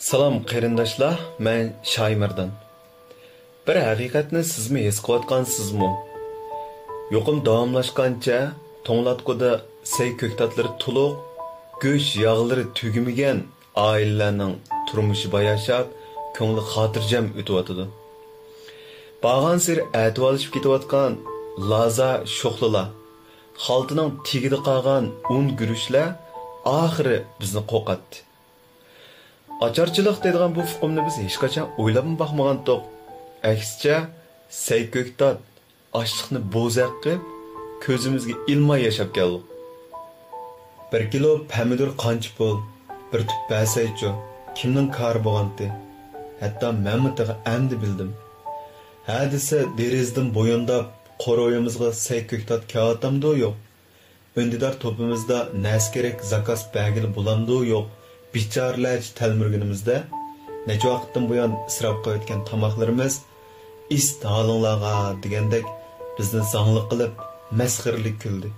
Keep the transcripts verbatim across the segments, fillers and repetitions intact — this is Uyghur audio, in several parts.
سالام قېرىنداشلار، مەن شايمەردان. بىر ھەقىقەتنى سىزمۇ ھېس قىلىۋاتقانسىزمۇ؟ يۇقۇم داۋاملاشقانچە توڭلاتقۇدا سەي كۆكتاتلىرى تولۇق، گۆش ياغلىرى تۈگىمىگەن ئائىلىلەرنىڭ تۇرمۇشى باياشات، كۆڭلى خاتىرجەم ئۆتۈۋاتىدۇ. بارغانسېرى ئەتىۋارلىشىپ كېتىۋاتقان لازا شوخلىلار، خالتىنىڭ تېگىدە قالغان ئۇن گۈرۈچلەر ئاخىرى بىزنى قورقاتتى. ئاچارچىلىق دەيدىغان بۇ ئۇقۇمنى بىز ھېچقاچان ئويلاپمۇ باقمىغانتۇق. ئەكسىچە، سەي كۆكتات، ئاشلىقنى بوزەك قىپ، كۆزىمىزگە ئىلماي ياشاپ كەلدۇق. بىر كىلو پەمىدۇر قانچە پۇل؟ بىر تۈپ بەرسەيچۇ، كىمنىڭ كارى بولغانتى؟ ھەتتا مەنمۇ تېخى ئەمدى بىلدىم. ھە دېسە، دېرىزىدىن بويۇنداپ، قورۇيىمىزغا سەي كۆكتات كېلىۋاتامدۇ يوق؟ ئۈندىدار توپىمىزدا نەرسە كېرەك زاكاز بەرگىلى بولامدۇ يوق؟ بىچارىلەرچە تەلمۈرگىنىمىزدە، نەچچە ۋاقىتتىن بۇيان ئىسراپ قىلىۋەتكەن تاماقلىرىمىز ئىسىت ھالىڭلارغا دېگەندەك بىزنى زاڭلىق قىلىپ، مەسخىرىلىك كۈلدى.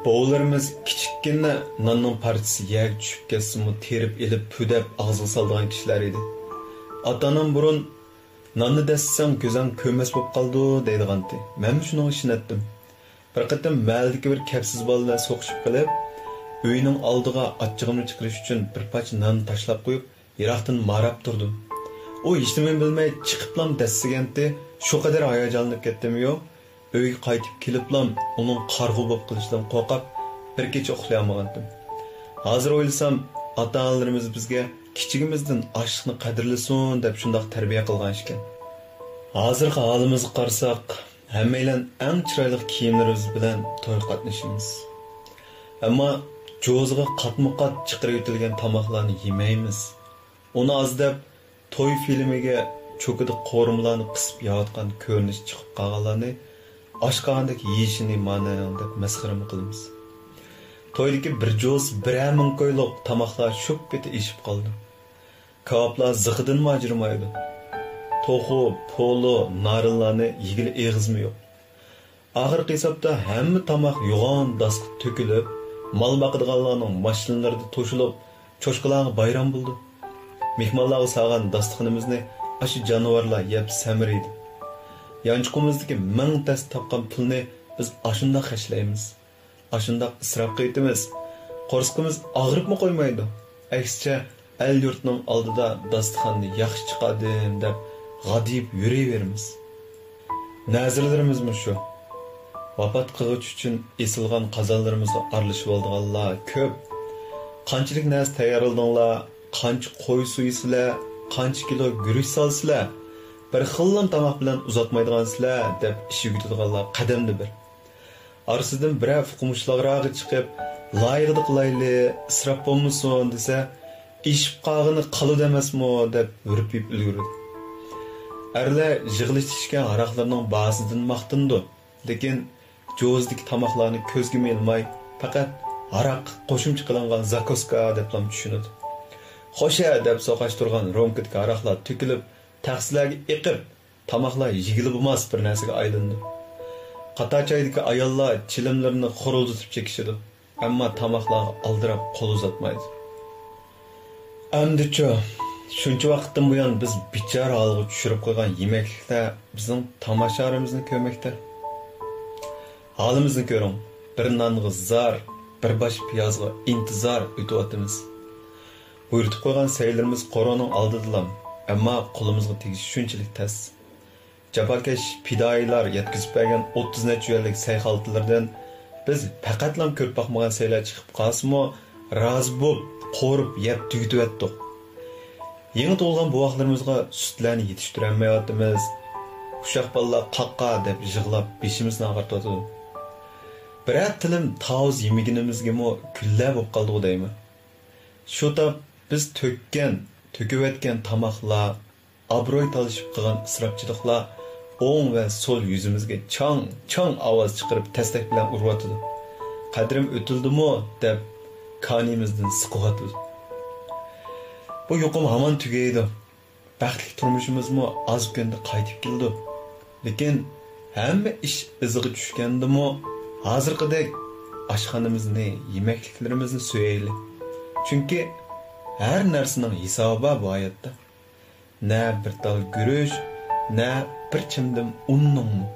بوۋىلىرىمىز كىچىككىنە ناننىڭ پارچىسى يەرگە چۈشۈپ كەتسىمۇ، تېرىپ ئېلىپ، پۈدەپ ئاغزىغا سالىدىغان كىشىلەر ئىدى. ئاتا-ئانام بۇرۇن، «ناننى دەسسىسەڭ، كۆزۈڭ كۆرمەس بولۇپ قالىدۇ» دەيدىغانتى. مەنمۇ شۇنىڭغا ئىشىنەتتىم. بىر قېتىم مەھەللىدىكى بىر كەپسىز بالا بىلەن سوقۇشۇپ قېلىپ، ئۆينىڭ ئالدىغا ئاچچىقىمنى چىقىرىش ئۈچۈن بىر پارچە ناننى تاشلاپ قويۇپ، يىراقتىن ماراپ تۇردۇم. ئۇ ھېچنېمىنى بىلمەي چىقىپلام دەسسىگەنتى. شۇ قەدەر ھاياجانلىنىپ كەتتىمۇ يوق، ئۆيگە قايتىپ كېلىپلام ئۇنىڭ قارىغۇ بولۇپ قېلىشىدىن قورقۇپ، بىر كېچە ئۇخلىيالمىغانتىم. ھازىر ئويلىسام، ئاتا-ئانىلىرىمىز بىزگە كىچىكىمىزدىن ئاشلىقنى قەدىرلىسۇن دەپ شۇنداق تەربىيە قىلغان ئىكەن. ھازىرقى ھالىمىزغا قارىساق، ھەممەيلەن ئەڭ چىرايلىق كىيىملىرىمىز بىلەن تويغا قاتنىشىمىز. ئەمما جوزىغا قاتمۇ قات چىقىرىۋېتىلگەن تاماقلارنى يېمەيمىز. ئۇنى ئاز دەپ، توي فىلىمىگە چوكىدا قورۇمىلارنى قىسىپ يەۋاتقان كۆرۈنۈش چىقىپ قالغانلارنى ئاشقازاندەك يېيىشىنى مانىڭ دەپ مەسخىرىمۇ قىلىمىز. تويدىكى بىر جوز بىرەر مىڭ كويلۇق تاماقلار شۇ پېتى ئېشىپ قالىدۇ. كاۋاپلار زىخىدىنمۇ ئاجرىمايدۇ. توخۇ، پولۇ، نارىنلارنى يېگىلى ئېغىزمۇ يوق. ئاخىرقى ھېسابتا ھەممە تاماق يوغان داسقا تۆكۈلۈپ، مال باقىدىغانلارنىڭ ماشىنىلىرىدا توشۇلۇپ، چوشقىلارغا بايرام بولىدۇ. مېھمانلارغا سالغان داستىخىنىمىزنى ئاشۇ جانىۋارلار يەپ سەمرىيدۇ. يانچۇقىمىزدىكى مىڭ تەستە تاپقان پۇلنى بىز ئاشۇنداق خەجلەيمىز. ئاشۇنداق ئىسراپ قىلىۋېتىمىز. قورسىقىمىز ئاغرىپمۇ قويمايدۇ. ئەكسىچە، ئەل-يۇرتنىڭ ئالدىدا داستىخاننى ياخشى چىقاردىم دەپ غادىيىپ يۈرۈۋېرىمىز. نەزىرلىرىمىزمۇ شۇ. ۋاپات قىلغۇچ ئۈچۈن ئېسىلغان قازانلىرىمىزغا ئارىلىشىۋالىدىغانلار كۆپ. قانچىلىك نەرسە تەييارلىدىڭلار، قانچە قوي سويىسىلەر، قانچە كىلو گۈرۈچ سالىسىلەر، بىر خىللا تاماق بىلەن ئۇزاتمايدىغانسىلەر دەپ ئىش يۈگۈتىدىغانلار قەدەمدە بىر. ئارىسىدىن بىرەر ئۇقمۇشلۇقراقى چىقىپ، «لايىقىدا قىلايلى، ئىسراپ بولمىسۇن» دېسە، «ئېشىپ قالغىنى قالىدۇ ئەمەسمۇ» دەپ ھۈرپىيىپ ئۈلگۈرىدۇ. ئەرلەر يىغىلىشىپ ئىچكەن ھاراقلىرىنىڭ باھاسىدىن ماختىنىدۇ، لېكىن جوزىدىكى تاماقلارنى كۆزگىمۇ ئىلماي، پەقەت «ھاراق قوشۇمچە قىلىنغان زاكۇسكا» دەپلا چۈشىنىدۇ. «خوش-ھە» دەپ سوقاشتۇرغان رومكىدىكى ھاراقلار تۆكۈلۈپ، تەخسىلەرگە ئېقىپ، تاماقلار يېگىلى بولماس بىر نەرسىگە ئايلىنىدۇ. قاتار چايدىكى ئاياللار چىلىملىرىنى خورۇلدىتىپ چېكىشىدۇ، ئەمما تاماقلارغا ئالدىراپ قول ئۇزاتمايدۇ. ئەمدىچۇ، شۇنچە ۋاقىتتىن بۇيان بىز بىچارە ھالغا چۈشۈرۈپ قويغان يېمەكلىكلەر بىزنىڭ تاماشارىمىزنى كۆرمەكتە. ھالىمىزنى كۆرۈڭ، بىر نانغا زار، بىر باش پىيازغا ئىنتىزار ئۆتۈۋاتىمىز. بۇيرۇتۇپ قويغان سەيلىرىمىز قورۇنىڭ ئالدىدىلا، ئەمما قولىمىزغا تېگىشى شۇنچىلىك تەس. جاپاكەش پىدائىيلار يەتكۈزۈپ بەرگەن ئوتتۇز نەچچە يۈەنلىك سەي خالتىلىرىدىن بىز پەقەتلا كۆرۈپ باقمىغان سەيلەر چىقىپ قالسىمۇ، رازى بولۇپ، قورۇپ يەپ تۈگىتىۋەتتۇق. يېڭى تۇغۇلغان بوۋاقلىرىمىزغا سۈتلەرنى يېتىشتۈرەلمەيۋاتىمىز. ئۇششاق بالىلار «قاقا» دەپ يىغلاپ، بېشىمىزنى ئاغرىتىۋاتىدۇ. بىرەر تىلىم تاۋۇز يېمىگىنىمىزگىمۇ كۈنلەر بولۇپ قالدىغۇ دەيمەن. شۇ تاپ بىز تۆككەن، تۆكۈۋەتكەن تاماقلار، ئابرۇي تالىشىپ قىلغان ئىسراپچىلىقلار ئوڭ ۋە سول يۈزىمىزگە چاڭ-چاڭ ئاۋاز چىقىرىپ تەستەك بىلەن ئۇرۇۋاتىدۇ. «قەدرىم ئۆتۈلدىمۇ؟» دەپ كانىيىمىزدىن سىقىۋاتىدۇ. بۇ يۇقۇم ھامان تۈگەيدۇ. بەختلىك تۇرمۇشىمىزمۇ ئاز كۈندە قايتىپ كېلىدۇ. لېكىن ھەممە ئىش ئىزىغا چۈشكەندىمۇ، ھازىرقىدەك ئاشخانىمىزنى، يېمەكلىكلىرىمىزنى سۆيەيلى. چۈنكى ھەر نەرسىنىڭ ھېسابى بار بۇ ھاياتتا. نە بىر تال گۈرۈچ، نە بىر چىمدىم ئۇننىڭمۇ